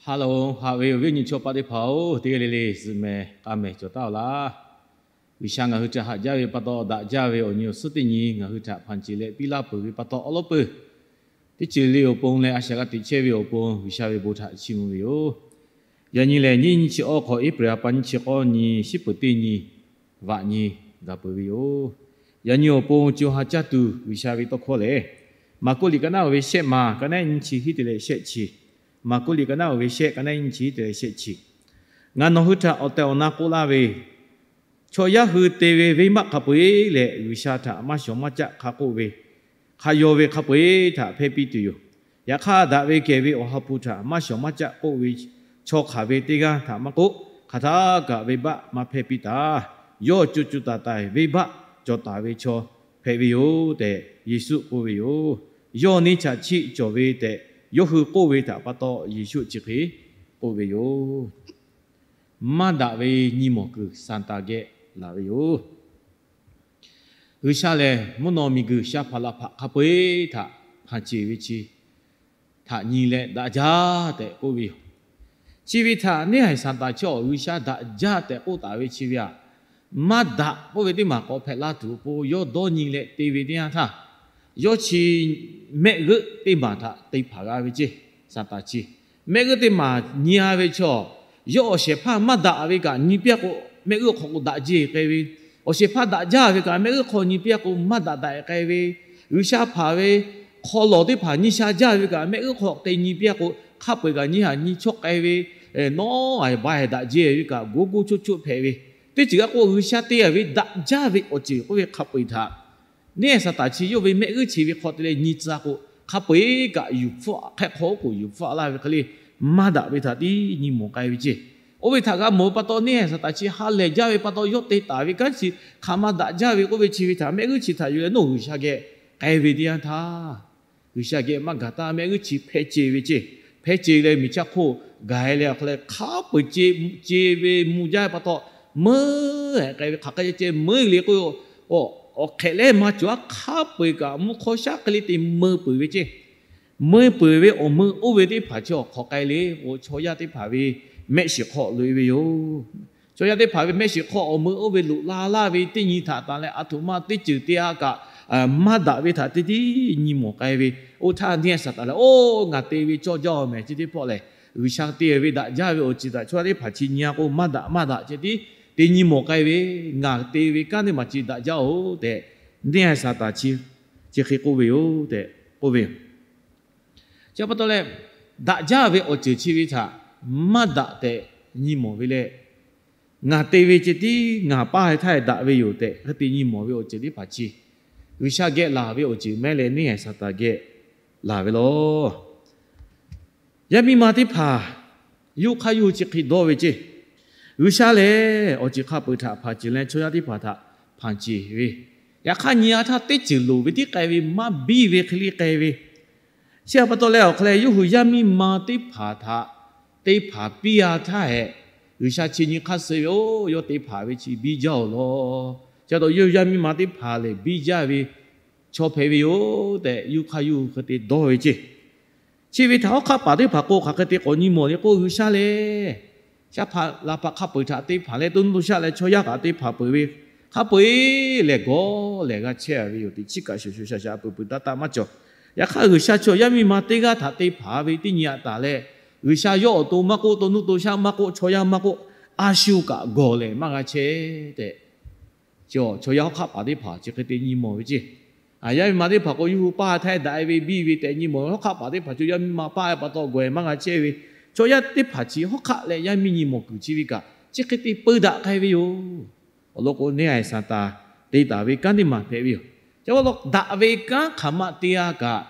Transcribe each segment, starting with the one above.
Ha lehˬ, haꞈ ve awˬ viˉ awˬ nyi chaw paˆ teˇ hpaˍ-oˬ, teˇ g'aˇ le le zuhꞈ mehˍ k'a mehˍ cawˬ taˍ-oˬ laˇ. G'uiˬsha ngaˬ hui htaꞈ haꞈ jaˇ ve pa taw, daꞈ jaˇ ve awˬ nyi awˬ suhˉ teˇ nyi ngaˬ hui htaꞈ hpanˍ ceˬ leh piˇ laˇ peuˬ ve pa taw awˉ lawˉ peuˬ, teˇ ceuˬ le awˬ pon leh a shaꞈ g'a teꞈ chehˇ ve awˬ pon G'uiˬsha ve bon htaꞈ chiˇ mvuh ve yoˬ. Yaꞈ nyi lehˬ, nyiˇ nyi chi awˇ hk'awꞈ, April ha pa nyiˇ chi k'awˇ nyi, shiˉ peuˬ teˇ nyi, vaꞈ nyi gaˬ peuˬ ve yoˬ. Yaꞈ nyi awˬ pon co ha caˇ tuˬ G'uiˬsha ve tawˇ hkawˇ lehˬ, Maˍkuˆ liꞈ ka naˉ uiˍ ve shehˆ maˬ, ka naˉ nyiˇ chi hiˉ te leh shehˆ chi. Maˍkuˆ liꞈ ka naˉ uiˍ ve shehˆ, ka naˉ nyiˇ chi hiˉ te leh shehˆ chi. Ngaˬ nawˬ hui htaꞈ awˬ tehˬ awˬ na k'oˆ laˇ ve, chaw yaˇ hui te ve venˇbaˆ hk'a peu-eˬ lehˬ, G'uiˬsha htaꞈ maˇ shawˍ maˇ caˆ hk'a k'oˆ ve, hk'a yaw ve hk'a peu-eˬ htaꞈ hpehˇ piˇ tuˬ yoˬ. Yaꞈ hk'aˇ, daꞈ ve kehˬ ve Awˬ ha hpu htaꞈ maˇ shawˍ maˇ caˆ k'oˆ ve chaw hk'aˬ ve teˇ g'aˇ htaꞈ maˇ k'oˆ, hk'aˬ htaˇ kaꞈ venˇbaˆ maˇ hpehˇ piˇ taˍ. Yawˇ co co taiˍ taiˍ venˇbaˆ cawˬ taˍ ve chaw hpehꞈ ve yoˬ tehꞈ Yeˍsuˆ k'oˆ ve yoˬ. Yawˇ neˇ chaꞈ chiˆ cawˬ ve tehꞈ yawˇ hui k'oˆ ve htaꞈ pa taw, Yeˍsuˆ chi hk'e k'oˆ ve yoˬ. Maˇ daꞈ ve nyi mawˬ kuiˬ Saˍtanˍ geh laˬ ve yoˬ. G'uiˬsha lehˬ, mvuhˇ naw miˬguiˬ sha hpaˍ laˬ hpaꞈ hk'a peu-eˬ htaꞈ hpanˍ ceˬ ve chi htaꞈ nyi leh daꞈ jaˇ tehꞈ k'oˆ ve yoˬ. Chi ve htaꞈ neˇ haiˬ Saˍtanˍ chi awˬ G'uiˬsha daꞈ jaˇ tehꞈ k'oˆ taˍ ve chi ve aꞈ, maˇ daꞈ k'oˆ ve teˇ maˬ k'awꞈ hpehꞈ la tuˬ awˬ pon yawˇ dawˇ nyi leh te ve teˇ yanˇ htaˇ, yawˇ chi mehˆ g'euˆ teˇ maˬ htaꞈ te hpanˍ g'a ve ceˇ. Saˍtanˍ chi mehˆ g'euˆ teˇ maˬ nyi-a ve chaw, yawˇ awˬ shehˍ hpaˇ maˇ daꞈ ve kaꞈ nyi piˇ-a k'o, mehˆ g'euˆ hk'aw k'o daꞈ jeˇ k'ai ve, awˬ shehˍ hpaˇ daꞈ jaˇ ve kaꞈ mehˆ g'euˆ hk'aw nyi piˇ-a k'o maˇ daꞈ daꞈ k'ai ve, G'uiˬsha hpanˍ ve hk'aw lawˬ teˇ hpaˍ nyi sha jaˇ ve kaꞈ mehˆ g'euˆ hk'aw te nyi piˇ-a k'o, hk'a peu-eˬ kaꞈ nyi haꞈ nyi chawˇ k'ai ve, nawˉ a baˬ daꞈ jeˇ ve kaꞈ goˇ goˇ choˆ choˆ hpehꞈ ve, teˇ ceuˬ g'aˇ k'o G'uiˬsha te-a ve daꞈ jaˇ ve awˬ ceuˬ k'oˆ ve hk'a peu-eˬ htaꞈ neˇ haiˬ Saˍtanˍ chi yawˇ ve mehˆ g'euˆ chi ve hk'aw te leh nyi tcuh k'o, hk'a peu-eˬ kaꞈ yuˬ hpfuhˆ, hk'e hk'aw k'o yuˬ hpfuhˆ laˇ ve hk'e le, maˇ daꞈ ve htaꞈ tiˉ nyi mawˬ k'ai ve ceˇ. Oˇ ve htaꞈ g'a mawˬ ve pa taw, neˇ haiˬ Saˍtanˍ chi ha lehˬ jaˇ ve pa taw, yawˇ te taˍ ve kanˉ chi hk'aˬ ma daꞈ jaˇ ve k'oˆ ve chi ve htaꞈ mehˆ g'euˆ chi htaꞈ yuˬ leh nawˬ G'uiˬsha geh k'ai ve teˇ yanˇ htaˇ, G'uiˬsha geh maˇ gaˬ taˇ mehˆ g'euˆ chi hpehˇ ce ve ceˇ. Hpehˇ ce leh miˬ chaˇ hk'oˆ gaˬ-e leh awˬ hk'aw leh hk'a peu-eˬ ce ve mvuh jaˇ ve pa taw, meuˇ-eˬ k'ai ve hk'aˬ hk'e ceh meuˇ le k'o, awˬ hk'ehꞈ leh maˇ cawˬ-a, hk'a peu-eˬ kaꞈ mvuhˇ hk'awˇ shaˉ hk'e le te meuˇ peuˬ ve ceˇ. Meuˇ peuˬ ve awˬ meuˇ oˇ ve teˇ hpaˍ chi awˬ hk'aw k'ai le k'o, chaw yaˇ teˇ hpaˍ ve mehˆ shiˍ hk'aw loꞈ-e ve yoˬ. Chaw yaˇ teˇ hpaˍ ve mehˆ shiˍ hk'aw awˬ meuˇ oˇ ve loꞈ la laˇ ve teˇ nyi htaꞈ tanˬ leh, aˬ htoꞈ ma teˇ ceuˬ te-a kaꞈ maˇ daꞈ ve htaꞈ te tiˉ nyi mawˬ k'ai ve. Oˇ htaˇ neˇ haiˬ Saˍtanˍ lehˬ, Oˇ, ngaˬ te ve cawˇ jaˇ-oˬ mehˍ, chi teˇ pawˆ lehˬ, G'uiˬsha te ve daꞈ jaˇ ve awˬ ceuˬ htaꞈ chaw yaˇ teˇ hpaˍ chi nyi-a k'o, maˇ daꞈ maˇ daꞈ ceh tiˉ te nyi mawˬ k'ai ve. Ngaˬ te ve kanˉ teˇ maˬ chi daꞈ jaˇ-oˬ tehꞈ, neˇ haiˬ Saˍtanˍ chi hk'e k'oˆ ve yoˬ tehꞈ k'oˆ ve yoˬ. Chi pa taw leh, daꞈ jaˇ ve awˬ ceuˬ chi ve htaꞈ maˇ daꞈ tehꞈ nyi mawˬ ve leh, ngaˬ te ve ceh tiˉ ngaˬ paˇ htaˇ daꞈ ve yoˬ tehꞈ hk'e te nyi mawˬ ve awˬ ceuˬ teˇ hpaˍ chi G'uiˬsha geh laˬ ve awˬ ceuˬ mehˉ leh, neˇ haiˬ Saˍtanˍ geh laˬ ve lawˬ. Yaˇ miˇ ma teˇ hpaˍ yawˇ hk'aˇ yawˇ hui chi hk'e dawˇ ve ceˇ. G'uiˬsha lehˬ, awˬ ceuˬ hk'a peu-eˬ htaꞈ hpanˍ ceˬ leh chaw yaˇ teˇ hpaˍ htaꞈ hpanˍ ceˬ ve, yaꞈ hk'aˇ nyi-a htaˇ teˇ ceuˬ loˍ ve tiˉ k'ai ve, maˇ biˇ ve hk'e le k'ai ve, chi pa taw leh awˬ hk'aw leh yawˇ hui yaˇ miˇ ma teˇ hpaˍ htaꞈ te hpanˍ piˇ-a htaˇ hehꞈ, G'uiˬsha chi nyi hk'aˇ suh ve, Oˇ, yawˇ te hpanˍ ve chi biˇ jaˇ-oˬ law. Chi pa taw yawˇ hui yaˇ miˇ ma teˇ hpaˍ lehˬ biˇ jaˇ ve chaw hpehꞈ ve yoˬ tehꞈ, yawˇ hk'aˇ yawˇ hui hk'e te dawˇ ve ceˇ. Chi ve htaꞈ hawˉ hk'aˆ paˍ teˇ hpaˍ k'o hk'aˬ hk'e te k'awꞈ nyi mawˬ le k'o, G'uiˬsha lehˬ, shaˉ hpaˍ laˬ hpaꞈ hk'a peu-eˬ htaꞈ te hpanˍ leh, to nuˇ to shaˆ leh chaw yaˇ kaꞈ te hpanˍ peuˬ ve, hk'a peu-eˬ lehˬ gawˬ lehˬ g'a chehˇ ve yoˬ. Teꞈ chiˉ kaꞈ shuˍ shuˍ shaˍ shaˍ peuˬ peuˬ taˇ taˇ maˇ cawˬ. Yaꞈ hk'aˇ G'uiˬsha chi awˬ yaˇ miˇ ma teˇ g'aˇ htaꞈ te hpanˍ ve teˇ nyi aꞈ taˍ leh, G'uiˬsha yawˇ awˬ to maˇ k'oˆ, to nuˇ to shaˆ maˇ k'oˆ, chaw yaˇ maˇ k'oˆ, a shu kaꞈ gawˬ lehˬ maˇ g'a chehˇ tehꞈ, chaw yaˇ hawˉ hk'aˆ paˍ teˇ hpaˍ chi hk'e te nyi mawˬ ve ceˇ. Yaˇ miˇ ma teˇ hpaˍ k'o, yawˇ hui paˇ htaˇ daꞈ-e ve biˇ ve tehꞈ nyi mawˬ ve, hawˉ hk'aˆ paˍ teˇ hpaˍ chaw yaˇ miˇ ma paˇ-e pa taw gawˬ-e maˇ g'a chehˇ ve, chaw yaˇ teˇ hpaˍ chi hawˉ hk'aˆ leh yaˇ miˇ nyi mawˬ kuiˬ chi ve kaꞈ chi hk'e te peu daꞈ k'ai ve yoˬ. Awˬ lawn k'o, neˇ haiˬ Saˍtanˍ te taˍ ve kanˉ teˇ maˬ hpehꞈ ve yoˬ. Chi pa taw daꞈ ve kanˉ hk'aˬ ma te-a kaꞈ,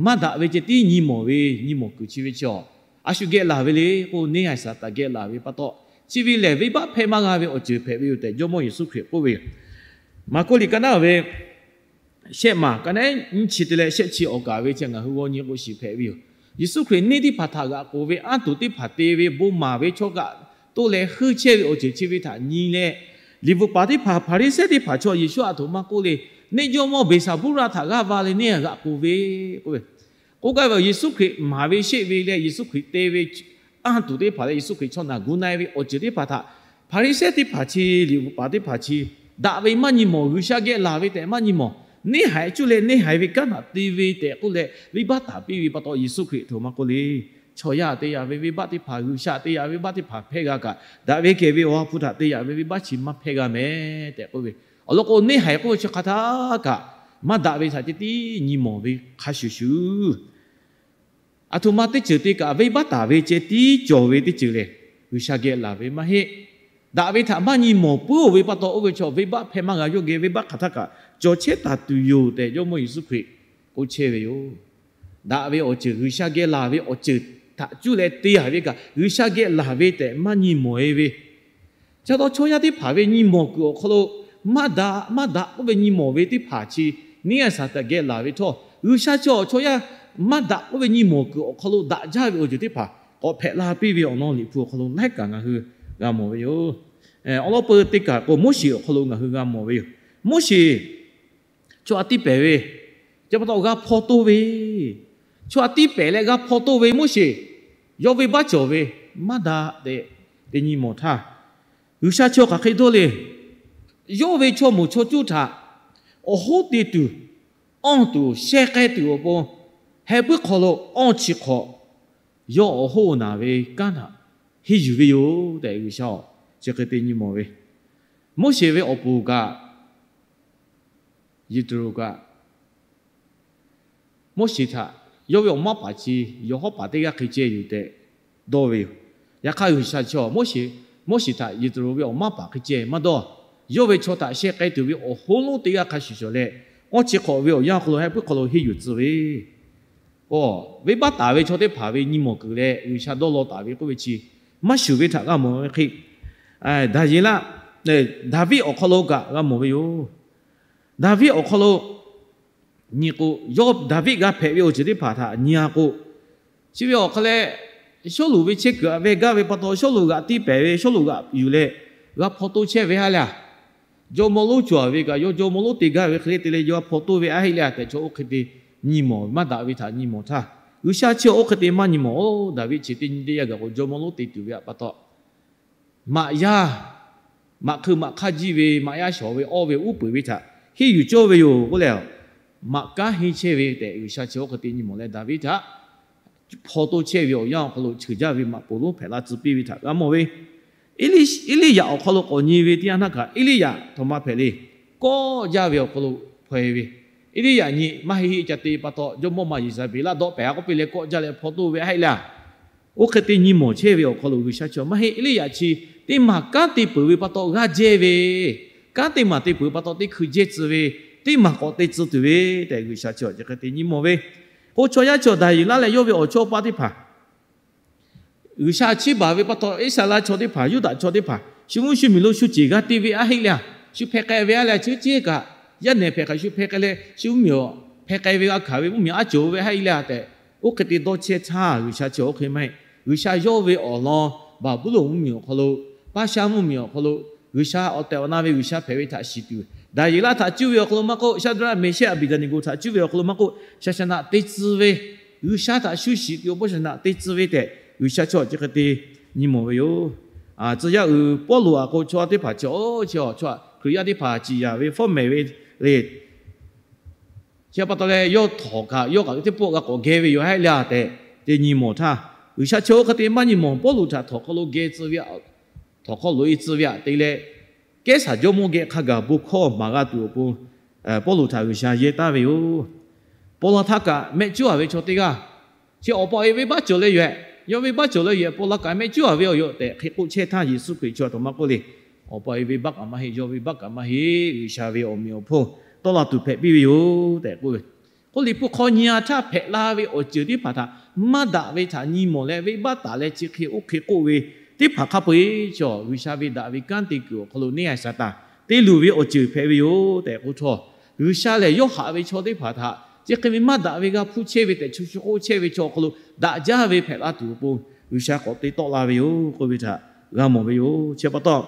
maˇ daꞈ ve ceh tiˉ nyi mawˬ ve, nyi mawˬ kuiˬ chi ve chi awˬ, a shu geh laˬ ve le k'o, neˇ haiˬ Saˍtanˍ geh laˬ ve pa taw, chi ve lehˬ venˇbaˆ hpehˇ maˇ g'a ve awˬ ceuˬ hpehꞈ ve yoˬ tehꞈ Jawˇmawˇ Yeˍsuˆ Hkriꞈ k'oˆ ve yoˬ. Maˍkuˆ liꞈ ka naˉ ve shehˆ maˬ, ka naˉ nyiˇ chi te leh shehˆ chi awˬ kaˍ ve chi ngaˬ hui g'aw nyi k'o shiˍ hpehꞈ ve yoˬ. Yeˍsuˆ Hkriꞈ neˇ teˇ hpaˍ htaꞈ g'aꞈ k'oˬ ve, anˇ tuˬ teˇ hpaˍ te ve, bon maˍ ve chaw kaꞈ toˇ leh heuˆ chehˇ ve awˬ ceuˬ chi ve htaꞈ nyi leh, liꞈ bvuhꞈ paˍ teˇ hpaˍ, Hpaˍriˍsehˇ teˇ hpaˍ chaw Yeˍsuˆ aˬ htoꞈ ma k'oˆ le, neˇ jawˇmawˇ Beˍsaˍbuˇraˆ htaꞈ g'aˇ va leh neˇ htaꞈ g'aꞈ k'oˬ ve k'oˆ ve, k'oˆ gaˇ ve Yeˍsuˆ Hkriꞈ maˍ ve sheˆ ve leh Yeˍsuˆ Hkriꞈ te ve anˇ tuˬ teˇ hpaˍ leh Yeˍsuˆ Hkriꞈ chaw naˬ gu na-e ve awˬ ceuˬ teˇ hpaˍ htaꞈ Hpaˍriˍsehˇ teˇ hpaˍ chi liꞈ bvuhꞈ paˍ teˇ hpaˍ chi daꞈ ve maˇ nyi mawˬ, G'uiˬsha geh laˬ ve tehꞈ maˇ nyi mawˬ, neˇhaiˬ cuˇ leh neˇhaiˬ ve kanˉ htaꞈ te ve tehꞈ k'oˆ leh venˇbaˆ taˍ piˇ ve pa taw, Yeˍsuˆ Hkriꞈ htoꞈ ma k'oˆ le. Chaw yaˇ te yaꞈ ve venˇbaˆ teˇ hpaˍ, G'uiˬsha te yaꞈ ve venˇbaˆ teˇ hpaˍ hpehˇ g'a kaꞈ, daꞈ ve kehˬ ve Awˬ ha hpu htaꞈ te yaꞈ ve venˇbaˆ chi maˇ hpehˇ g'a mehˍ tehꞈ k'oˆ ve. Awˬ lawn k'o, neˇhaiˬ k'oˆ ve chi hk'a htaˇ kaꞈ maˇ daꞈ ve htaꞈ ceh tiˉ nyi mawˬ ve hk'a shuˍ shuˍ, aˬ htoꞈ ma teˇ ceuˬ te kaꞈ venˇbaˆ taˍ ve ceh tiˉ cawˬ ve teˇ ceuˬ lehˬ, G'uiˬsha geh laˬ ve maˇ heˆ. Daꞈ ve htaꞈ maˇ nyi mawˬ puiˉ-oˬ ve pa taw, oˇ ve chaw venˇbaˆ hpehˇ maˇ g'a yawˇ geh venˇbaˆ hk'aˬ htaˇ kaꞈ cawˬ chehˇ taˍ tuˬ yoˬ tehꞈ Jawˇmawˇ Yeˍsuˆ Hkriꞈ k'oˆ chehˇ ve yoˬ. Daꞈ ve awˬ ceuˬ, G'uiˬsha geh laˬ ve awˬ ceuˬ htaꞈ cuˇ leh te yaꞈ ve kaꞈ, G'uiˬsha geh laˬ ve tehꞈ maˇ nyi mawˬ-e ve, chi pa taw chaw yaˇ teˇ hpaˍ ve nyi mawˬ kuiˬ awˬ hk'aw lo maˇ daꞈ maˇ daꞈ k'oˆ ve nyi mawˬ ve teˇ hpaˍ chi neˇhaiˬ Saˍtanˍ geh laˬ ve htawˇ, G'uiˬsha chi awˬ chaw yaˇ maˇ daꞈ k'oˆ ve nyi mawˬ kuiˬ awˬ hk'aw lo daꞈ jaˇ ve awˬ ceuˬ teˇ hpaˍ k'awꞈ hpehꞈ la piˇ ve awˬ lawn Liꞈ hpu awˬ hk'aw lo laiˉ kaꞈ ngaˬ hui g'a mawˬ ve yoˬ. Awˬ lawn peu teˇ kaˬ k'o, Moˉseˍ awˬ hk'aw lo ngaˬ hui g'a mawˬ ve yoˬ. Moˉseˍ chaw htaꞈ tiˇ pehˍ ve, chi pa taw g'a hpaw toˇ ve, chaw htaꞈ tiˇ pehˍ leh g'a hpaw toˇ ve Moˉseˍ, yawˇ venˇbaˆ cawˬ ve maˇ daꞈ tehꞈ te nyi mawˬ htaˇ, G'uiˬsha chi awˬ hk'aˬ hk'e dawˇ le. Yawˇ ve chaw moˍ chaw cuˇ htaꞈ awˬ hoˉ te tuˬ, awˇ tuˬ sheh k'ai tuˬ awˬ pon, heh puiˉ hk'aw lo awˇ chi hk'awꞈ yawˇ awˬ hoˉ naˍ ve kanˉ htaꞈ henˇ yuˬ ve yoˬ tehꞈ G'uiˬsha chi hk'e te nyi mawˬ ve. Moˉseˍ ve awˬ pon kaꞈ, Yeˍdrehˍ kaꞈ, Moˉseˍ htaꞈ yawˇ ve awˬ maˇ paˍ chi yawˬ hawˉ paˍ teˇ g'aˇ hk'e ceh yoˬ tehꞈ dawˇ ve yoˬ. Yaꞈ hk'aˇ G'uiˬsha chi Moˉseˍ, Moˉseˍ htaꞈ Yeˍdrehˍ ve awˬ maˇ paˍ hk'e ceh maˇ dawˇ. Yawˇ ve chaw htaꞈ sheh k'ai tuˬ ve awˬ hoˉ lonˉ teˇ g'aˇ hk'a shuˍ shuˍ leh, awˇ chi hk'awꞈ ve awˬ yanˇ awˬ hk'aw lo heh puiˉ hk'aw lo henˇ yuˬ tcuh ve, k'o, venˇbaˆ taˍ ve chaw teˇ hpaˍ ve nyi mawˬ kuiˬ leh G'uiˬsha dawˇ law taˍ ve k'oˆ ve chi maˇ shuˍ ve htaꞈ g'a mawˬ ve hk'e, Daˍyeˍlaˆ, Daˍviˆ awˬ hk'aw lo kaꞈ g'a mawˬ ve yoˬ. Daˍviˆ awˬ hk'aw lo nyi k'o, yawˇ Daˍviˆ g'a hpehꞈ ve awˬ ceuˬ teˇ hpaˍ htaꞈ nyi-a k'o, chi ve awˬ hk'a leh, Sawˉluꞈ ve chehˇ kuiˬ htaꞈ veh gaˇ ve pa taw, Sawˉluꞈ g'aꞈ tiˇ pehˍ ve, Sawˉluꞈ g'aꞈ yuˬ leh g'a hpaw toˇ chehˇ ve ha lehˬ, jawˇmawˇ lonˉ cawˬ ve kaꞈ yawˇ jawˇmawˇ lonˉ te gaˇ ve hk'e le te leh yawˇ hpaw toˇ ve a heˆ leh tehꞈ chaw oˇ hk'e te nyi mawˬ, maˇ daꞈ ve htaꞈ nyi mawˬ htaˇ, G'uiˬsha chi oˇ hk'e te maˇ nyi mawˬ-oˬ. Daˍviˆ chi teˇ nyi teˇ yanˇ gaˬ k'o, jawˇmawˇ lonˉ te tuˬ ve htaꞈ pa taw, maꞈ yaˇ, maꞈ hk'eu maꞈ hk'aˇ jiˇ ve, maꞈ yaˇ shawˍ ve awˇ ve uˉ peunˍ ve htaꞈ henˇ yuˬ cawˇ ve yoˬ k'oˆ leh, maꞈ kanˉ henˇ chehˇ ve tehꞈ G'uiˬsha chi oˇ hk'e te nyi mawˬ leh, Daˍviˆ htaꞈ hpaw toˇ chehˇ ve awˬ yanˇ awˬ hk'aw lo cheuˬ jaˇ ve maꞈ poˍ lonˉ hpehꞈ la tcuh piˇ ve htaꞈ g'a mawˬ ve. Eˇliˇyaꞈ awˬ hk'aw lo k'awꞈ nyi ve teˇ yanˇ htaˇ kaꞈ, Eˇliˇyaꞈ htaꞈ maˇ hpehꞈ le. Kawˆ jaˇ ve awˬ hk'aw lo hpaw-e ve, Eˇliˇyaꞈ nyi maˇ heˆ heˆ ca te pa taw, jawˇmawˇ maꞈ Yeˍzaˍbeˍlaˆ dawˆ pehˍ a k'oˆ piˇ leh kawˆ jaˇ leh hpaw toˇ ve a heˆ leh, oˇ hk'e te nyi mawˬ chehˇ ve awˬ hk'aw lo G'uiˬsha chi maˇ heˆ. Eˇliˇyaꞈ chi teˇ maˬ kanˉ te peuˬ ve pa taw g'aˇ jehˇ ve, kanˉ teˇ maˬ te peuˬ pa taw teˇ hkui jehˇ tcuh ve, teˇ maˬ k'awꞈ te tcuh tuˬ ve tehꞈ G'uiˬsha chi chi hk'e te nyi mawˬ ve. K'o, chaw yaˇ chi Daˍyeˍlaˆ leh yawˇ ve awˬ chawˇ paˇ teˇ hpaˍ G'uiˬsha chiˇ baˬ ve pa taw, Iˉsaˍreˍlaˆ chaw teˇ hpaˍ, Yuˇdaꞈ chaw teˇ hpaˍ shu mvuhˇ shu miˬ lo shu ceˬ g'a te ve a heˆ leh, shu hpeh k'ai ve a leh, chi teˇ kaꞈ yaˇ nehˬ hpehꞈ hk'aˬ shu hpeh k'ai leh, shu mvuhˇmiˬ hpeh k'ai ve g'a hkanˍ ve mvuhˇmiˬ aˉ cawˬ ve a heˆ leh tehꞈ, oˇ hk'e te dawˇ chehˇ htaˇ, G'uiˬsha chi oˇ hk'e maˇ heˆ. G'uiˬsha yawˇ ve awˬ lawn Baˍbuˍlonˍ mvuhˇmiˬ awˬ hk'aw lo, Paˇshaˆ mvuhˇmiˬ awˬ hk'aw lo, G'uiˬsha awˬ tehˬ awˬ na ve G'uiˬsha hpehꞈ ve htaꞈ shiˍ tuˬ, Daˍyeˍlaˆ htaꞈ cuˇ ve awˬ hk'aw lo maˇ k'oˆ, Shaˍdraˆ, Meˍshehˆ, Aˍbeˍdaˍneˍgoˍ htaꞈ cuˇ ve awˬ hk'aw lo maˇ k'oˆ, shaˍshaˍnaꞈ te tcuh ve, G'uiˬsha htaꞈ shu shiˍ tuˬ awˬ pon shaˍshaˍnaꞈ te tcuh ve tehꞈ, G'uiˬsha chi chi hk'e te nyi mawˬ ve yoˬ. Tcuh yaˇ uiˍ Pawˇluꞈ aꞈ k'o, chaw teˇ hpaˍ chi, chaw Hkriꞈ yaˇ teˇ hpaˍ ciˍ yanˍ ve fawˉ mehˍ ve le. Chi pa taw leh, yawˇ htawnˍ kaꞈ yawˇ kaꞈ teˇ pawˆ g'a k'awꞈ geh ve yoˬ a heˆ leh tehꞈ te nyi mawˬ htaˇ, G'uiˬsha chi oˇ hk'e te maˇ nyi mawˬ. Pawˇluꞈ htaꞈ htawnˍ hk'aw lo geh tcuh ve, htawnˍ hk'aw loꞈ-e tcuh ve htaꞈ te leh, Kehˉsaˍ jawˇmawˇ geh hk'a gaˬ bon hkawˇ maˍ g'a tuˬ awˬ pon, Pawˇluꞈ htaꞈ G'uiˬsha yehˇ taˍ ve yoˬ. Pawˇlaˇ htaˇ kaꞈ mehˆ cuˉ-a ve chaw teˇ g'aˇ, chi awˬ pa awˬ e venˇbaˆ cawˬ leh yoˬ-ehꞈ, yawˇ venˇbaˆ cawˬ leh yoˬ-ehꞈ, Pawˇlaˇ kaꞈ mehˆ cuˉ-a ve awˬ yoˬ tehꞈ hk'e k'oˆ chehˇ htaˇ, Yeˍsuˆ Hkriꞈ chi a htoꞈ ma k'oˆ le. Awˬ pa awˬ e venˇbaˆ kaꞈ maˇ heˆ, yawˇ venˇbaˆ kaꞈ maˇ heˆ, G'uiˬsha ve awˬ meꞈ awˬ hponˇ tawˆ la tuˬ hpehꞈ piˇ ve yoˬ tehꞈ k'oˆ ve. K'oˆ, Liꞈ hpu hk'aw nyi-a htaˇ hpehꞈ la ve awˬ ceuˬ teˇ hpaˍ htaꞈ maˇ daꞈ ve htaꞈ nyi mawˬ leh, venˇbaˆ taˍ leh chi hk'e oˇ hk'e k'oˆ ve teˇ hpaˍ hk'a peu-eˬ chaw, G'uiˬsha ve daꞈ ve kanˉ te kuiˬ awˬ hk'aw lo neˇhaiˬ Saˍtanˍ te luˬ ve awˬ ceuˬ hpehꞈ ve yoˬ tehꞈ k'oˆ htawˇ, G'uiˬsha lehˬ yawˇ haꞈ ve chaw teˇ hpaˍ htaꞈ chi hk'e ve maˇ daꞈ ve g'a hpuˇ chehˇ ve tehꞈ chaw shu k'oˆ chehˇ ve chaw awˬ hk'aw lo daꞈ jaˇ ve hpehꞈ la tuˬ awˬ pon, G'uiˬsha k'awꞈ te tawˆ la ve yoˬ k'oˆ ve htaꞈ g'a mawˬ ve yoˬ. Chi pa taw,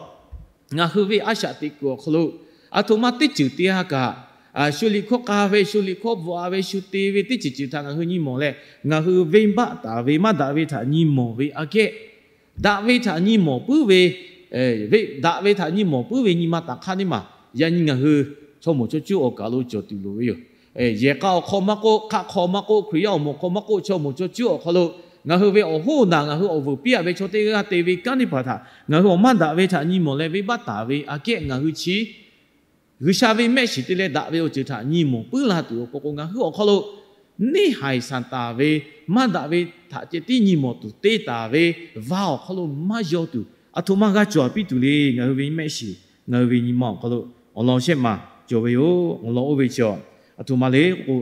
ngaˬ hui ve a shaꞈ teꞈ kuiˬ awˬ hk'aw lo, aˬ htoꞈ ma teˇ ceuˬ te-a kaꞈ, shu liꞈ hkawˇ k'a ve, shu liꞈ hkawˇ bvuhꞈ-a ve, shu te ve teˇ ceuˬ ceuˬ htaꞈ ngaˬ hui nyi mawˬ leh, ngaˬ hui venˇbaˆ taˍ ve maˇ daꞈ ve htaꞈ nyi mawˬ ve aꞈ kehˉ, daꞈ ve htaꞈ nyi mawˬ puiˉ ve, daꞈ ve htaꞈ nyi mawˬ puiˉ ve nyi ma taˍ hk'aˇ teˇ maˬ yaꞈ nyi ngaˬ hui chaw mawˬ chaw cuˉ awˬ kaˬ lo cawˬ tuˬ loˍ ve yoˬ. Yehˬ k'a awˬ hk'aw maˇ k'oˆ, hk'aˆ hk'aw maˇ k'oˆ, Hkriꞈ yaˇ awˬ moˍ hk'aw maˇ k'oˆ, chaw mawˬ chaw cuˉ awˬ hk'aw lo ngaˬ hui ve awˬ hoˉ naˬ ngaˬ hui awˬ vuiˬ piˇ-a ve chaw teˇ g'aˇ te ve kanˉ teˇ hpaˍ htaꞈ ngaˬ hui awˬ maˇ daꞈ ve htaꞈ nyi mawˬ leh venˇbaˆ taˍ ve aꞈ kehˉ ngaˬ hui chi G'uiˬsha ve mehˆ shiˍ te leh daꞈ ve awˬ ceuˬ htaꞈ nyi mawˬ puiˉ la tuˬ awˬ pon k'o, ngaˬ hui awˬ hk'aw lo neˇhaiˬ Saˍtanˍ ve maˇ daꞈ ve htaꞈ ceh tiˉ nyi mawˬ tuˬ te taˍ ve va awˬ hk'aw lo maˇ yaw tuˬ, aˬ htoꞈ ma g'a cawˬ piˇ tuˬ le. Ngaˬ hui ve mehˆ shiˍ, ngaˬ hui ve nyi ma awˬ hk'aw lo awˬ lawn shehˆ maˬ cawˬ ve yoˬ. Awˬ lawn oˇ ve chi, aˬ htoꞈ ma le k'o,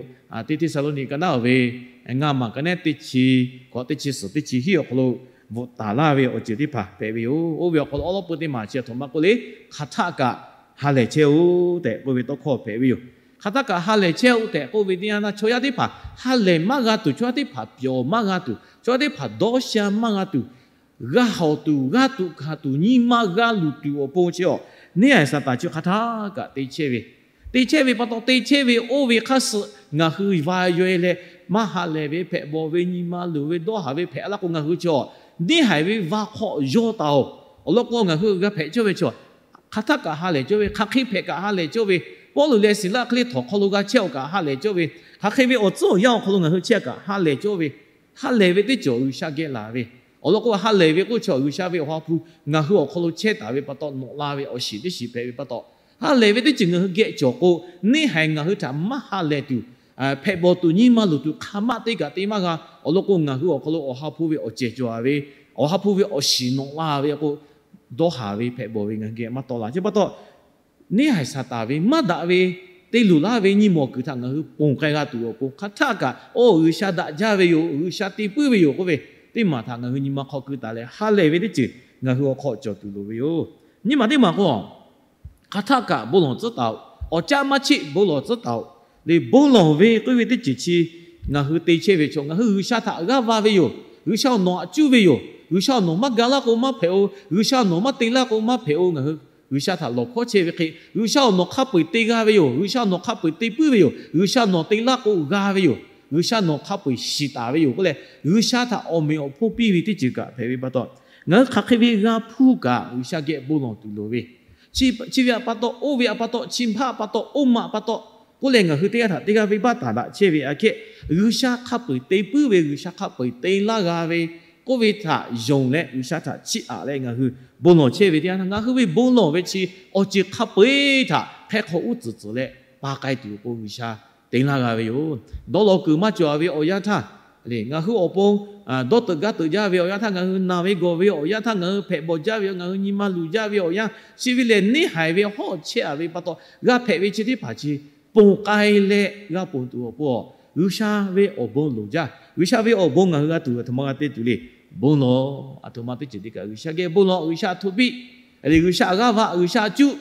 teˇ Hteˇsaˍlawˇniˆ ka naˉ oˬ ve ngaˇ maˬ ka nehˉ teˇ chi hkawꞈ teˇ chi suhˍ teˇ chi hiˆ awˬ hk'aw lo bvuhꞈ taˍ laˇ ve awˬ ceuˬ teˇ hpaˍ hpehꞈ ve yoˬ. Oˇ ve awˬ hk'aw lo awˉ lawˉ peu teˇ maˬ chi aˬ htoꞈ ma k'oˆ le, hk'aˬ htaˆ kaꞈ ha lehˬ chehˇ-oˆ tehꞈ k'oˆ ve tawˇ hkawˇ hpehꞈ ve yoˬ. Hk'aˬ htaˆ kaꞈ ha lehˬ chehˇ-oˆ tehꞈ k'oˆ ve teˇ yanˇ htaˇ, chaw yaˇ teˇ hpaˍ ha lehˬ maˇ g'a tuˬ, chaw yaˇ teˇ hpaˍ pyawˬ maˇ g'a tuˬ, chaw yaˇ teˇ hpaˍ dawˇ sha maˇ g'a tuˬ, g'a hawˍ tuˬ, g'a tuꞈ hkanˍ tuˬ, nyi ma g'a luˬ tuˬ awˬ pon chi awˬ, neˇhaiˬ Saˍtanˍ chi hk'aˬ htaˆ kaꞈ te chehˇ ve, te chehˇ ve pa taw, te chehˇ ve oˇ ve hk'aˇ suh ngaˬ hui va yaw-e leh, maˇ ha lehˬ ve hpehꞈ bawˬ ve, nyi ma luˬ ve, dawˇ haˍ ve hpehꞈ laˇ k'o, ngaˬ hui chi awˬ neˇhaiˬ ve va hk'aw yaw taˍ-oˬ. Awˬ lawn k'o, ngaˬ hui g'a hpehꞈ cawˇ ve chi awˬ, hk'aˬ htaˆ kaꞈ ha lehˬ cawˇ ve, hk'aˬ hk'e hpehꞈ kaꞈ ha lehˬ cawˇ ve, Pawˇluꞈ leh Siˍlaˆ hk'e le htawnˍ hk'aw lo g'a chehˇ-oˬ kaꞈ ha lehˬ cawˇ ve, hk'aˬ hk'e ve awˬ tcuhˉ awˬ yanˇ awˬ hk'aw lo ngaˬ hui chehˇ kaꞈ ha lehˬ cawˇ ve, ha lehˬ ve teˇ ceuˬ G'uiˬsha geh laˬ ve. Awˬ lawn k'o, ha lehˬ ve k'oˆ chi awˬ G'uiˬsha ve Awˬ ha hpu ngaˬ hui awˬ hk'aw lo chehˇ taˍ ve pa taw, nawꞈ la ve awˬ shiˍ teˇ shiˍ hpehꞈ ve pa taw, ha lehˬ ve teˇ ceuˬ ngaˬ hui geh cawˬ k'o, neˇhaiˬ ngaˬ hui htaꞈ maˇ ha lehˬ tuˬ, hpehꞈ bawˬ tuˬ, nyi ma luˬ tuˬ hk'aˬ maˆ teˇ kaꞈ te maˇ g'a. Awˬ lawn k'o, ngaˬ hui awˬ hk'aw lo Awˬ ha hpu ve awˬ cehˬ cawˬ-a ve, Awˬ ha hpu ve awˬ shiˍ nawꞈ la ve k'o, dawˇ haˍ ve hpehꞈ bawˬ ve ngaˬ hui geh maˇ tawˆ la. Chi pa taw, neˇhaiˬ Saˍtanˍ ve maˇ daꞈ ve te luˬ laˇ ve nyi mawˬ kuiˬ htaꞈ ngaˬ hui ponˬ k'ai g'a tuˬ awˬ pon, hk'aˬ htaˆ kaꞈ, oˇ G'uiˬsha daꞈ jaˇ ve yoˬ, G'uiˬsha te puiˉ ve yoˬ k'oˆ ve teˇ maˬ htaꞈ ngaˬ hui nyi ma hk'aw keu taˍ leh, ha lehˬ ve teˇ ceuˬ ngaˬ hui awˬ hk'aw cawˬ tuˬ loˍ ve yoˬ. Nyi ma teˇ maˬ k'o, hk'aˬ htaˆ kaꞈ bon lawˬ tcuhˉ taˍ-oꞈ. Awˬ caˆ maˇ cheˆ bon lawˬ tcuhˉ taˍ-oꞈ. Leh bon lawˬ ve k'oˆ ve teˇ ceuˬ chi ngaˬ hui te chehˇ ve chaw, ngaˬ hui G'uiˬsha htaꞈ g'aˇ va ve yoˬ. G'uiˬsha awˬ nawˬ aꞈ cuˇ ve yoˬ. G'uiˬsha awˬ nawˬ maˇ ga laˇ k'o maˇ hpehꞈ-oˬ. G'uiˬsha awˬ nawˬ maˇ te laˇ k'o maˇ hpehꞈ-oˬ. Ngaˬ hui G'uiˬsha htaꞈ lawˬ hkawˉ chehˇ ve hk'e, G'uiˬsha awˬ nawˬ hk'a peu-eˬ te g'a ve yoˬ. G'uiˬsha nawˬ hk'a peu-eˬ te puiˉ ve yoˬ. G'uiˬsha nawˬ te laˇ k'o g'a ve yoˬ. G'uiˬsha nawˬ hk'a peu-eˬ shiˍ taˍ ve yoˬ k'oˆ leh, G'uiˬsha htaꞈ awˬ meꞈ awˬ hponˇ piˇ ve teˇ ceuˬ kaꞈ hpehꞈ ve pa taw, ngaˬ hui hk'aˬ hk'e ve g'a hpuˇ kaꞈ G'uiˬsha geh bon lawˬ tuˬ loˍ ve, chi ve pa taw, oˇ ve pa taw, chi hpaˇ pa taw, oˇ ma pa taw k'oˆ leh, ngaˬ hui teˇ g'aˇ htaꞈ teˇ g'aˇ venˇbaˆ taˍ daꞈ chehˇ ve aꞈ kehˉ, G'uiˬsha hk'a peu-eˬ te puiˉ ve, G'uiˬsha hk'a peu-eˬ te laˇ g'a ve k'oˆ ve htaꞈ yonˍ leh, G'uiˬsha htaꞈ chiˇ aꞈ leh ngaˬ hui bon lawˬ chehˇ ve teˇ yanˇ htaˇ, ngaˬ hui ve bon lawˬ ve chi awˬ ceuˬ hk'a peu-eˬ htaꞈ hk'e hk'aw uˉ tcuhˍ tcuhˍ leh pa k'ai tuˬ awˬ pon G'uiˬsha te laˇ g'a ve yoˬ. Dawˇ law kuiˬ maˇ cawˬ ve awˬ yanˇ htaˇ, ngaˬ hui awˬ pon dawˇ teuꞈ gaˇ teuꞈ jaˇ ve awˬ yanˇ htaˇ, ngaˬ hui naˬ ve gawˬ ve awˬ yanˇ htaˇ, ngaˬ hui hpehꞈ bawˬ jaˇ ve, ngaˬ hui nyi ma luˬ jaˇ ve awˬ yanˇ, chi ve lehˬ neˇhaiˬ ve hawˉ chehˇ-a ve pa taw, g'a hpehꞈ ve chi teˇ hpaˍ chi ponˬ k'ai leh g'a ponˬ tuˬ awˬ pon, G'uiˬsha ve awˬ bon loˍ jaˇ. G'uiˬsha ve awˬ bon ngaˬ hui g'a tuˬ aˬ htoꞈ ma g'a te tuˬ le. Bon lawˬ. Aˬ htoꞈ ma teˇ ceuˬ teˇ kaꞈ G'uiˬsha geh bon lawˬ. G'uiˬsha htoꞈ piˇ, G'uiˬsha g'aˇ va, G'uiˬsha cuˇ.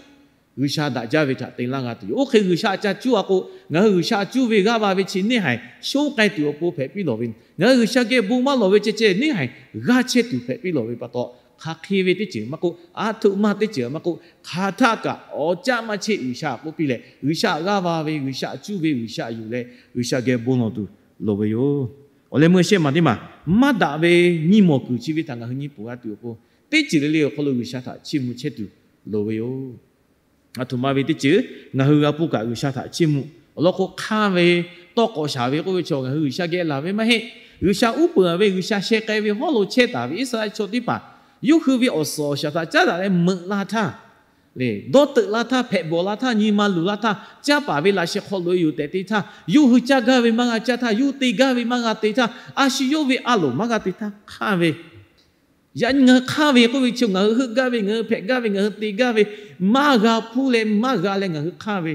G'uiˬsha daꞈ jaˇ ve htaꞈ te laˇ g'a tuˬ yoˬ. Oˇ hk'e G'uiˬsha ca cuˇ-a k'o, ngaˬ hui G'uiˬsha cuˇ ve g'aˇ va ve chi neˇhaiˬ shonˉ k'ai tuˬ awˬ pon hpehꞈ piˇ lawˬ ve, ngaˬ hui G'uiˬsha geh bon maˇ lawˬ ve ceh ceh neˇhaiˬ g'aˇ chehˇ tuˬ hpehꞈ piˇ lawˬ ve pa taw, hk'aˬ hk'e ve teˇ ceuˬ maˇ k'oˆ, aˬ htoꞈ ma teˇ ceuˬ maˇ k'oˆ, hk'aˬ htaˆ kaꞈ awˬ caˆ maˇ cheˆ G'uiˬsha k'oˆ piˇ leh, G'uiˬsha g'aˇ va ve, G'uiˬsha cuˇ ve, G'uiˬsha yuˬ leh G'uiˬsha geh bon lawˬ tuˬ loˍ ve yoˬ. Awˬ leh meuˇ shehˆ maˬ teˇ maˬ, maˇ daꞈ ve nyi mawˬ kuiˬ chi ve htaꞈ ngaˬ hui nyi peuˬ g'a tuˬ awˬ pon, teˇ ceuˬ le le awˬ hk'aw lo G'uiˬsha htaꞈ chiˇ mvuh chehˇ tuˬ loˍ ve yoˬ. Aˬ htoꞈ ma ve teˇ ceuˬ ngaˬ hui g'a pon kaꞈ G'uiˬsha htaꞈ chiˇ mvuh. Awˬ lawn k'o, hk'anˇ ve, tawˇ k'awꞈ shaˍ ve k'oˆ ve chaw ngaˬ hui G'uiˬsha geh laˬ ve maˇ heˆ. G'uiˬsha uˉ peunˍ ve, G'uiˬsha sheh k'ai ve hawˉ lo chehˇ taˍ ve Iˉsaˍreˍlaˆ chaw teˇ hpaˍ yawˇ hui ve awˬ suhˍ awˬ shaˍ htaꞈ caˉ daꞈ leh meuꞈ la htaˇ, dawˇ teuꞈ la htaˇ, hpehꞈ bawˬ la htaˇ, nyi ma luˬ la htaˇ, caˇ paˍ ve laꞈ sheh hk'aw loꞈ-e yoˬ tehꞈ te htaˇ, yawˇ hui caˇ gaˇ ve maˇ g'a caˇ htaˇ, yawˇ hui te gaˇ ve maˇ g'a te htaˇ, a shu yawˇ ve a loˍ maˇ g'a te htaˇ hk'anˇ ve, yaꞈ nyi ngaˬ hui hk'anˇ ve k'oˆ ve chi ngaˬ hui heuˆ gaˇ ve, ngaˬ hui hpehꞈ gaˇ ve, ngaˬ hui te gaˇ ve, maˇ g'a hpuˇ leh maˇ g'a leh ngaˬ hui hk'anˇ ve,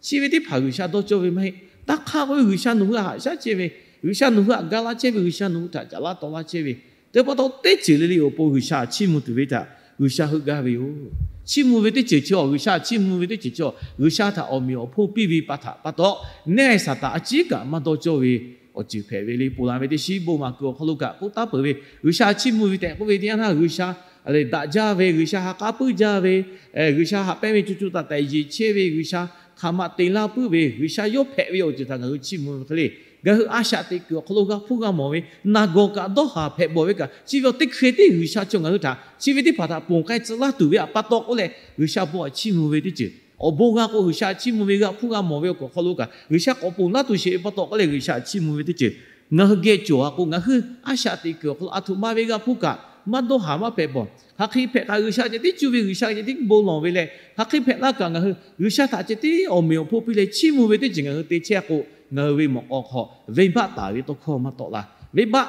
chi ve teˇ hpaˍ G'uiˬsha dawˇ cawˇ ve maˇ heˆ. Taˇ hk'anˇ k'oˆ ve, G'uiˬsha nawˬ hui htaꞈ haꞈ shaˉ chehˇ ve, G'uiˬsha nawˬ hui htaꞈ ga laˇ chehˇ ve, G'uiˬsha nawˬ hui htaꞈ caꞈ laˇ taw laˇ chehˇ ve, te pa taw teˇ ceuˬ le le awˬ pon G'uiˬsha chiˇ mvuh tuˬ ve htaꞈ G'uiˬsha heuˆ gaˇ ve yoˬ. Chiˇ mvuh ve teˇ ceuˬ chi awˬ, G'uiˬsha chiˇ mvuh ve teˇ ceuˬ chi awˬ, G'uiˬsha htaꞈ awˬ meꞈ awˬ hponˇ piˇ ve pa htaꞈ pa taw, neˇ Saˍtanˍ a ciˉ kaꞈ maˇ dawˇ cawˇ ve awˬ ceuˬ hpehꞈ ve le. Ponˬ laˬ ve teˇ shiˉ bon maˍ kuiˬ awˬ hk'aw lo kaꞈ k'oˆ taˉ peuˬ ve, G'uiˬsha chiˇ mvuh ve tehꞈ k'oˆ ve teˇ yanˇ htaˇ, G'uiˬsha daꞈ jaˇ ve, G'uiˬsha ha k'aˉ puiˉ jaˇ ve, G'uiˬsha haꞈ pehnˇ ve co co taiˍ taiˍ yeˬ chehˇ ve, G'uiˬsha hk'aˬ ma te laˇ puiˉ ve, G'uiˬsha yawˇ hpehꞈ ve awˬ ceuˬ htaꞈ ngaˬ hui chiˇ mvuh ve hk'e le. Ngaˬ hui a shaꞈ teꞈ kuiˬ awˬ hk'aw lo g'a hpuˇ g'a mawˬ ve, naˬ gawˬ kaꞈ dawˇ haˍ hpehꞈ bawˬ ve kaꞈ, chi ve awˬ teˇ hk'e tiˉ G'uiˬsha chaw ngaˬ hui htaꞈ chi ve teˇ hpaˍ htaꞈ ponˬ k'ai tcuh laˇ tuˬ ve htaꞈ pa taw k'oˆ leh, G'uiˬsha bon htaꞈ chiˇ mvuh ve teˇ ceuˬ, awˬ bon g'a k'o G'uiˬsha chiˇ mvuh ve, g'a hpuˇ g'a mawˬ ve awˬ hk'aw lo kaꞈ G'uiˬsha k'awꞈ ponˬ laˇ tuˬ sheˍ ve pa taw k'oˆ leh G'uiˬsha chiˇ mvuh ve teˇ ceuˬ, ngaˬ hui geh cawˬ a k'o, ngaˬ hui a shaꞈ teꞈ kuiˬ awˬ hk'aw lo a htoꞈ ma ve g'a hpuˇ kaꞈ maˇ dawˇ haˍ maˇ hpehꞈ bawˬ. Hk'aˬ hk'e hpehꞈ kaꞈ G'uiˬsha ceh tiˉ cuˇ ve, G'uiˬsha ceh tiˉ bon lawˬ ve leh, hk'aˬ hk'e hpehꞈ laˇ kaꞈ ngaˬ hui G'uiˬsha htaꞈ ceh tiˉ awˬ meꞈ awˬ hponˇ piˇ leh chiˇ mvuh ve teˇ ceuˬ ngaˬ hui te chehˇ k'o, ngaˬ hui ve mawꞈ k'aw hk'aw venˇbaˆ taˍ ve tawˇ hkawˇ maˇ tawˆ la. Venˇbaˆ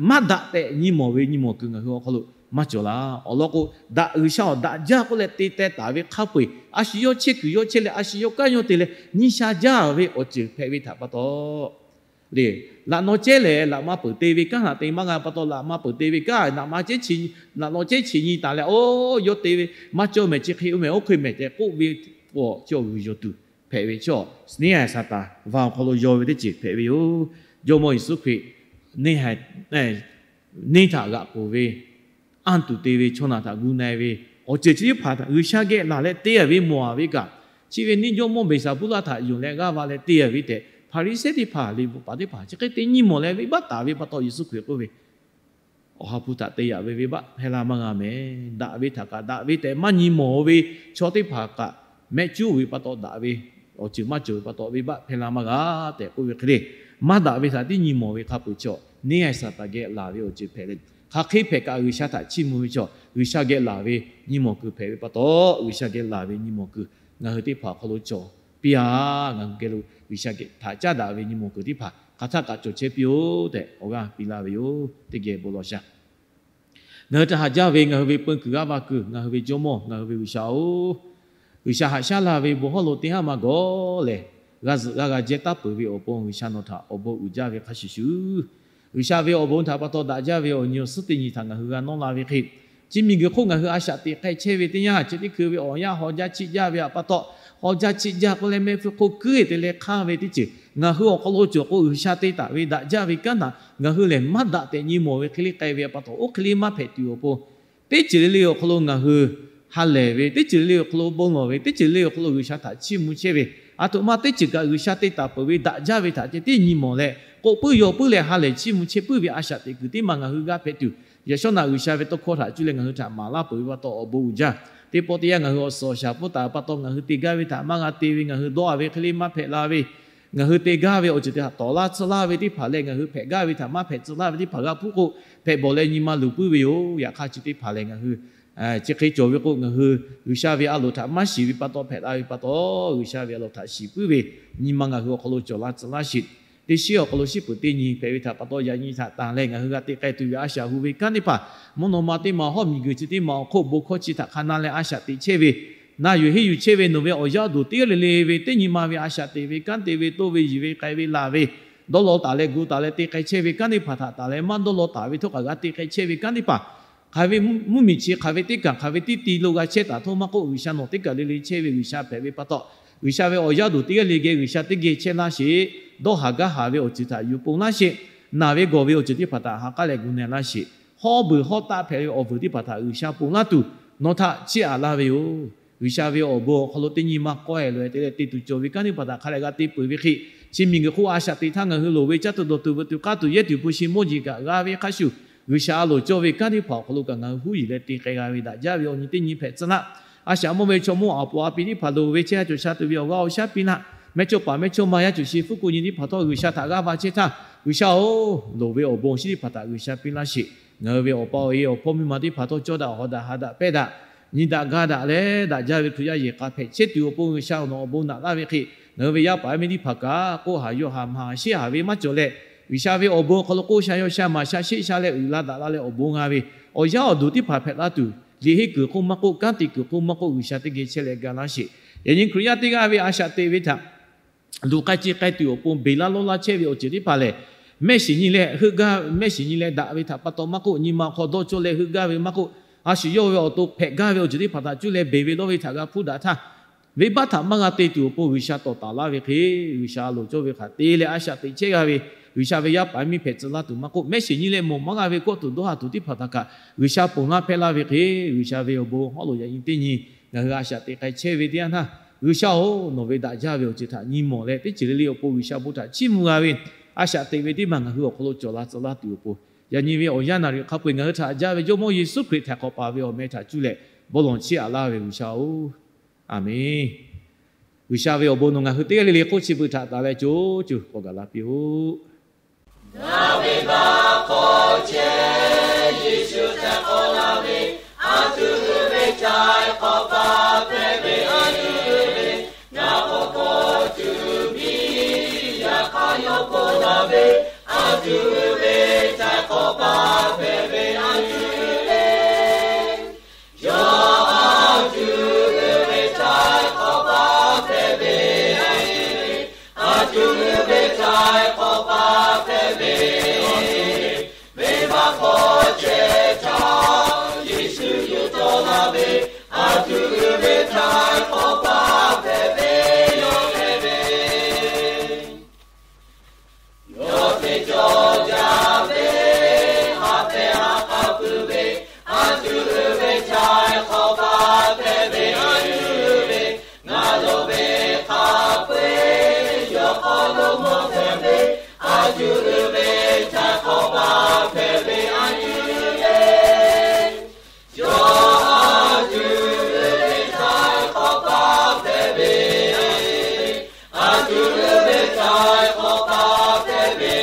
maˇ daꞈ tehꞈ nyi mawˬ ve nyi mawˬ kuiˬ ngaˬ hui awˬ hk'aw lo maˇ cawˬ la. Awˬ lawn k'o, daꞈ G'uiˬsha awˬ daꞈ jaˇ k'oˆ leh te teh taˍ ve hk'a peu-eˬ a shu yawˇ chehˇ kuiˬ yawˇ chehˇ leh a shu yawˇ kanˉ yawˇ te leh nyi sha jaˇ ve awˬ ceuˬ hpehꞈ ve htaꞈ pa taw le, laꞈ naw cehˉ lehˬ laꞈ ma peuˬ te ve kanˉ htaꞈ te maˇ g'a pa taw, laꞈ ma peuˬ te ve kanˉ naꞈ ma cehˉ, laꞈ naw cehˉ chi nyi taˍ leh, oˇ yawˇ te ve maˇ cawˇ mehˍ, chi hk'e oˇ mehˍ oˇ hk'e mehˍ tehꞈ k'oˆ ve k'o, chi awˬ g'uiˬ yawˬ tuˬ hpehꞈ ve chaw, neˇ haiˬ Saˍtanˍ va awˬ hk'aw lo yaw ve teˇ ceuˬ hpehꞈ ve yoˬ. Jawˇmawˇ Yeˍsuˆ Hkriꞈ neˇ haiˬ neˇ htaꞈ g'aꞈ k'oˬ ve, anˇ tuˬ te ve, chaw naˬ htaꞈ gu na-e ve, awˬ ceuˬ chi teˇ hpaˍ htaꞈ G'uiˬsha geh laˬ leh te ve mawˬ a ve kaꞈ, chi ve neˇ jawˇmawˇ Beˍsaˍbuˇlaˆ htaꞈ yonˍ leh g'aˇ va leh te ve tehꞈ Hpaˍriˍsehˇ teˇ hpaˍ, liꞈ bvuhꞈ paˍ teˇ hpaˍ chi hk'e te nyi mawˬ leh venˇbaˆ taˍ ve pa taw, Yeˍsuˆ Hkriꞈ k'oˆ ve, Awˬ ha hpu htaꞈ te yaꞈ ve venˇbaˆ hpehˇ laˇ maˇ g'a mehˍ. Daꞈ ve htaꞈ kaꞈ daꞈ ve tehꞈ maˇ nyi mawˬ ve chaw teˇ hpaˍ kaꞈ, mehˆ cuˉ ve pa taw daꞈ ve awˬ ceuˬ maˇ cawˬ ve pa taw venˇbaˆ hpehˇ laˇ maˇ g'a tehꞈ k'oˆ ve hk'e le. Maˇ daꞈ ve htaꞈ tiˉ nyi mawˬ ve hk'a peu-eˬ chaw, neˇ haiˬ Saˍtanˍ geh laˬ ve awˬ ceuˬ hpehꞈ leh, hk'aˬ hk'e hpehꞈ kaꞈ G'uiˬsha htaꞈ chiˇ mvuh ve chaw, G'uiˬsha geh laˬ ve nyi mawˬ kuiˬ hpehꞈ ve pa taw, G'uiˬsha geh laˬ ve nyi mawˬ kuiˬ ngaˬ hui teˇ hpaˍ awˬ hk'aw lo cawˬ piˇ-a. Ngaˬ hui geh lo G'uiˬsha htaꞈ caˉ daꞈ ve nyi mawˬ kuiˬ teˇ hpaˍ hk'aˬ htaˆ kaꞈ cawˬ chehˇ piˇ-oˆ tehꞈ awˬ g'aˇ piˇ laˇ ve yoˬ. Teˇ geh bon lawˬ shaˍ. Ngaˬ hui htaꞈ haꞈ jaˇ ve ngaˬ hui ve peu kuiˬ g'aˇ va kuiˬ, ngaˬ hui ve Jawˇmawˇ, ngaˬ hui ve G'uiˬsha-oˬ, G'uiˬsha haꞈ shaˉ la ve bon hawˉ lo teˇ haˉ ma gawˬ lehˬ, g'a zuhꞈ g'a g'a jehˇ taˉ peuˬ ve awˬ pon G'uiˬsha nawˬ htaꞈ awˬ bon uiˍ jaˇ ve hk'a shuˍ shuˍ, G'uiˬsha ve awˬ bon htaꞈ pa taw daꞈ jaˇ ve awˬ nyi awˬ suhˉ teˇ nyi htaꞈ ngaˬ hui g'a nawˇ la ve hk'e, chi miˬguiˬ hk'oˆ ngaˬ hui a shaꞈ teꞈ k'ai chehˇ ve teˇ yanˇ, chi teˇ hkui ve awˬ yanˇ haw jaˇ chiˆ jaˇ ve htaꞈ pa taw, haw jaˇ chiˆ jaˇ k'oˆ leh mehˆ hpfuhˇ hk'oˆ kuiˉ-e te leh hk'anˇ ve teˇ ceuˬ ngaˬ hui awˬ hk'aw lo cawˬ k'o, G'uiˬsha te taˍ ve daꞈ jaˇ ve kanˉ htaꞈ ngaˬ hui lehˬ maˇ daꞈ tehꞈ nyi mawˬ ve hk'e le k'ai ve pa taw, oˇ hk'e le maˇ hpehꞈ tuˬ awˬ pon, teˇ ceuˬ le le awˬ hk'aw lo ngaˬ hui ha lehˬ ve, teˇ ceuˬ le le awˬ hk'aw lo bon lawˬ ve, teˇ ceuˬ le le awˬ hk'aw lo G'uiˬsha htaꞈ chiˇ mvuh chehˇ ve, aˬ htoꞈ ma teˇ ceuˬ kaꞈ G'uiˬsha te taˍ peuˬ ve daꞈ jaˇ ve htaꞈ ceh tiˉ nyi mawˬ leh, k'oˆ puiˉ yaw puiˉ leh ha lehˬ chiˇ mvuh chehˇ puiˉ ve a shaꞈ teꞈ kuiˬ teˇ maˬ ngaˬ hui g'a hpehꞈ tuˬ, yaꞈ shawˉ naꞈ G'uiˬsha ve tawˇ hkawˇ htaꞈ cuˇ leh ngaˬ hui htaꞈ maˍ laˇ peuˬ ve pa taw awˬ bon uiˍ jaˇ. Teˇ pawˆ teˇ yanˇ ngaˬ hui awˬ suhˍ awˬ shaˍ pfuhˇ taˍ pa taw ngaˬ hui te gaˇ ve htaꞈ maˇ g'a te ve, ngaˬ hui dawˇ a ve hk'e le maˇ hpehꞈ la ve, ngaˬ hui te gaˇ ve awˬ ceuˬ teˇ hpaˍ tawˍ laˇ tcuh laˇ ve teˇ hpaˍ leh ngaˬ hui hpehꞈ gaˇ ve htaꞈ maˇ hpehꞈ tcuh laˇ ve teˇ hpaˍ g'a hpuˇ k'o, hpehꞈ bawˬ leh nyi ma luˬ puiˉ ve yoˬ. Yaꞈ hk'aˇ chi teˇ hpaˍ lehˬ ngaˬ hui chi hk'e cawˬ ve k'o, ngaˬ hui G'uiˬsha ve a loˍ htaꞈ maˇ shiˍ ve pa taw hpehꞈ la ve pa taw, G'uiˬsha ve a loˍ htaꞈ shiˍ puiˉ ve nyi ma ngaˬ hui awˬ hk'aw lo cawˬ laˇ tcuh laˇ sheˍ. Teˇ shiˉ awˬ hk'aw lo shiˉ peuˬ teˇ nyi hpehꞈ ve htaꞈ pa taw, yaꞈ nyi htaꞈ tanˬ leh ngaˬ hui g'a te k'ai tuˬ ve a shaꞈ hu ve kanˉ teˇ hpaˍ, mvuhˇ naw ma teˇ ma awˬ hk'oˆ miˬguiˬ chi teˇ ma awˬ hk'oˆ bon hkawˇ chi htaꞈ hk'a na leh a shaꞈ teꞈ chehˇ ve, na yuˬ henˇ yuˬ chehˇ ve nawˬ ve awˬ yaˇ awˬ duˬ teˇ g'aˇ le le ve teˇ nyi ma ve a shaꞈ teꞈ ve kanˉ te ve toˇ ve yiˬ ve k'ai ve laˬ ve, dawˇ law taˍ leh gu taˍ leh te k'ai chehˇ ve kanˉ teˇ hpaˍ htaꞈ tanˬ leh maˇ dawˇ law taˍ ve htawˇ kaꞈ g'a te k'ai chehˇ ve kanˉ teˇ hpaˍ, hk'aˬ ve mvuhˇmiˬ chi hk'aˬ ve teˇ kaˬ hk'aˬ ve teˇ ti lo g'a chehˇ taˍ htawˇ maˇ k'oˆ, G'uiˬsha nawˬ teˇ kaˬ le le chehˇ ve G'uiˬsha hpehꞈ ve pa taw, G'uiˬsha ve awˬ yaˇ awˬ duˬ teˇ g'aˇ le geh G'uiˬsha teˇ geh chehˇ laˇ sheˍ. Dawˇ haˍ gaˇ haˍ ve awˬ ceuˬ htaꞈ yuˬ ponˬ laˇ sheˍ. Naˬ ve gawˬ ve awˬ ceuˬ teˇ hpaˍ htaꞈ ha k'aˉ leh gu na laˇ sheˍ. Hawˉ beuˬ hawˉ taˆ hpehꞈ ve awˬ vuiˬ teˇ hpaˍ htaꞈ G'uiˬsha ponˬ laˇ tuˬ nawˬ htaꞈ chiˇ aꞈ laˇ ve yoˬ. G'uiˬsha ve awˬ bon awˬ hk'aw lo teˇ nyi ma k'awehˬ loꞈ-e te leh te tuˬ cawˬ ve kanˉ teˇ hpaˍ htaꞈ hk'a lehˬ g'a te peuˬ ve hk'e, chi miˬguiˬ hk'oˆ a shaꞈ teꞈ htaˇ ngaˬ hui loˍ ve caˇ tuˬ dawˬ tuˬ veuꞈ tuˬ k'aˇ tuˬ yehˇ tuˬ hpu shi mawˇ jeˬ kaꞈ g'a ve hk'a shuˍ, G'uiˬsha a loˍ cawˇ ve kanˉ teˇ hpaˍ awˬ hk'aw lo kaꞈ ngaˬ hui huˉ yiˬ leh te k'ai g'a ve daꞈ jaˇ ve awˬ nyi teˇ nyi hpehꞈ tcuh laˇ. A shaꞈ mawˇ ve chaw mawˇ aˬ poˍ a pi teˇ hpaˍ loˍ ve chehˇ a cawˬ sha tuˬ ve awˬ g'aˇ awˬ shaˉ piˇ laˇ. Mehˇchawˇ paˍ mehˇchawˇma yaˇ cawˬ shi hpfuhˇ ko nyi teˇ hpaˍ htawˇ G'uiˬsha htaꞈ g'aˇ va chehˇ htaˇ, G'uiˬsha-oˬ, loˍ ve awˬ bon awˬ shinˉ teˇ hpaˍ htaꞈ G'uiˬsha piˇ laˇ sheˍ. Ngaˬ hui ve awˬ pa awˬ e awˬ hpawˇ miˇ ma teˇ hpaˍ htawˇ cawˇ daꞈ hawˍ daꞈ ha daꞈ pehˇ daꞈ, nyi daꞈ ga daꞈ leh daꞈ jaˇ ve Hkriꞈ yaˇ yehˬ k'a hpehꞈ chehˇ tuˬ awˬ pon G'uiˬsha nawˬ awˬ bon naꞈ laˇ ve hk'e, ngaˬ hui ve yaˇ paˍ yaˇ miˇ teˇ hpaˍ kaꞈ k'oˆ haˍ yawˇ haˍ maˍ haˍ sheˆ haˍ ve maˇ cawˬ leh, G'uiˬsha ve awˬ bon awˬ hk'aw lo k'oˆ sha yawˇ sha maˍ sha sheˆ sha leh uiˍ la daꞈ la leh awˬ bon g'a ve awˬ yaˇ awˬ duˬ teˇ hpaˍ hpehꞈ laˇ tuˬ, liꞈ henˇ kuiˬ hk'oˆ maˇ k'oˆ, kanˉ te kuiˬ hk'oˆ maˇ k'oˆ, G'uiˬsha teˇ geh chehˇ leh ga laˇ sheˍ. Yaꞈ nyi Hkriꞈ yaˇ teˇ g'aˇ ve a shaꞈ teꞈ ve htaꞈ luˬ k'ai ce k'ai tuˬ awˬ pon beˬ laˇ lawˇ laˇ chehˇ ve awˬ ceuˬ teˇ hpaˍ lehˬ, mehˆ shiˍ nyi leh heuˆ gaˇ, mehˆ shiˍ nyi leh daꞈ ve htaꞈ pa taw maˇ k'oˆ, nyi ma awˬ hk'aw dawˇ cawˇ leh heuˆ gaˇ ve maˇ k'oˆ, a shu yawˇ ve awˬ to hpehꞈ gaˇ ve awˬ ceuˬ teˇ hpaˍ htaꞈ cuˇ leh beˬ ve lawˇ ve htaꞈ g'a hpuˇ daꞈ htaˇ, venˇbaˆ htaꞈ maˇ g'a te tuˬ awˬ pon G'uiˬsha tawˍ taˍ laˇ ve hk'e, G'uiˬsha a loˍ cawˇ ve hk'aˬ te leh a shaꞈ teꞈ chehˇ g'a ve, G'uiˬsha ve yaˇ paˍ miˇ hpehꞈ tcuh laˇ tuˬ maˇ k'oˆ, mehˆ shiˍ nyi leh mawˬ maˇ g'a ve kawˆ tuˬ dawˇ haˍ tuˬ teˇ hpaˍ htaꞈ kaꞈ G'uiˬsha ponˬ laˇ hpehˇ laˇ ve hk'e, G'uiˬsha ve awˬ bon hawˉ loꞈ yaꞈ nyi teˇ nyi ngaˬ hui a shaꞈ teꞈ k'ai chehˇ ve teˇ yanˇ htaˇ, G'uiˬsha-oˬ, nawˬ ve daꞈ jaˇ ve awˬ ceuˬ htaꞈ nyi mawˬ leh teˇ ceuˬ le le awˬ pon G'uiˬsha bon htaꞈ chiˇ mvuh g'a ve a shaꞈ teꞈ ve teˇ maˬ ngaˬ hui awˬ hk'aw lo cawˬ la tcuh laˇ tuˬ awˬ pon, yaꞈ nyi ve awˬ yanˇ naˍ riˍ hk'a peu-eˬ ngaˬ hui htaꞈ jaˇ ve Jawˇmawˇ Yeˍsuˆ Hkriꞈ htaiˍ hk'awꞈ paˍ ve awˬ meh htaꞈ cuˇ leh bon lawˬ chiˇ aꞈ laˇ ve G'uiˬsha-oˬ, Aˍmenˍ. G'uiˬsha ve awˬ bon nawˬ ngaˬ hui teˇ g'aˇ le le hk'oˆ chi beuꞈ htaꞈ taˍ leh co cuˬ k'awꞈ gaˬ la piˇ-oˆ. Ngaˬ ve baˆ hk'aw chehˇ Yeˍsuˆ htaiˍ hk'awꞈ la ve, a tuˬ ve htaiˍ hk'awꞈ pa hpehꞈ ve a tuˬ ve, ngaˬ k'awꞈ k'awꞈ tuˬ piˇ, yaꞈ hk'aˇ yawˇ k'oˆ laˇ ve, a tuˬ ve htaiˍ hk'awꞈ pa hpehꞈ ve a tuˬ ve, yawˇ a tuˬ ve htaiˍ hk'awꞈ pa hpehꞈ ve, a tuˬ ve htaiˍ hk'awꞈ pa hpehꞈ ve, venˇbaˆ hk'aw chehˇ htaˇ, Yeˍsuˆ yuˬ tawˆ la ve, a tuˬ ve htaiˍ hk'awꞈ pa hpehꞈ ve, yawˇ hpehꞈ ve yawˇ te cawˬ jaˇ ve, ha pehˇ ha k'a pui ve, a tuˬ ve htaiˍ hk'awꞈ pa hpehꞈ ve a tuˬ ve, ngaˬ lo ve hk'a peu-eˬ yawˇ hk'aw lo mawˬ hpehꞈ ve, a tuˬ ve htaiˍ hk'awꞈ pa hpehꞈ ve a tuˬ ve, yawˇ a tuˬ ve htaiˍ hk'awꞈ pa hpehꞈ ve, a tuˬ ve htaiˍ hk'awꞈ pa hpehꞈ ve,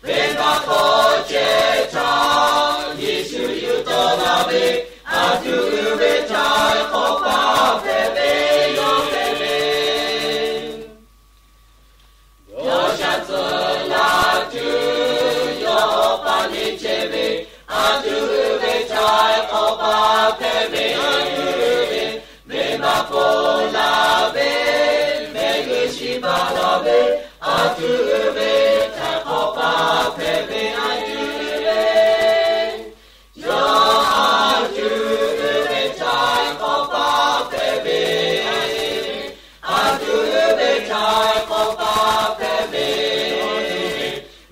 venˇbaˆ hk'aw chehˇ htaˇ, Yeˍsuˆ yuˬ tawˆ la ve, a tuˬ ve htaiˍ hk'awꞈ pa hpehꞈ ve, yawˇ hpehꞈ ve yawˇ shaˍ tcuh la tuˬ, yawˇ awˬ pa neˇ chehˇ ve, a tuˬ ve htaiˍ hk'awꞈ pa hpehꞈ ve a tuˬ ve, venˇbaˆ ponˬ laˬ ve, mehˆ g'uˇ shiˍ baˬ laˬ ve, a tuˬ ve htaiˍ hk'awꞈ pa hpehꞈ ve a tuˬ ve, yawˇ a tuˬ ve htaiˍ hk'awꞈ pa hpehꞈ ve, a tuˬ ve htaiˍ hk'awꞈ pa hpehꞈ ve,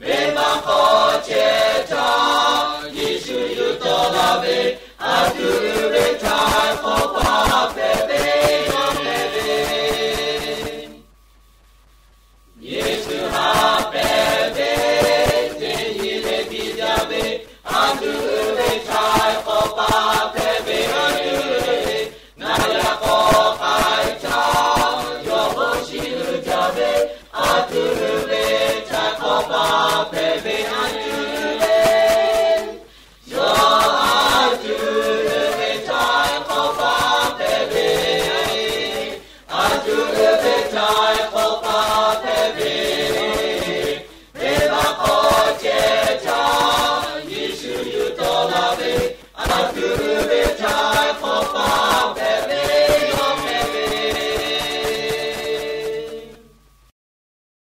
venˇbaˆ hk'aw chehˇ htaˇ, Yeˍsuˆ yuˬ tawˆ la ve, a tuˬ ve htaiˍ hk'awꞈ pa hpehꞈ ve, yawˇ hpehꞈ ve Yeˍsuˆ ha pehˍ ve, teˇ nyi leh biˇ jaˇ ve, a tuˬ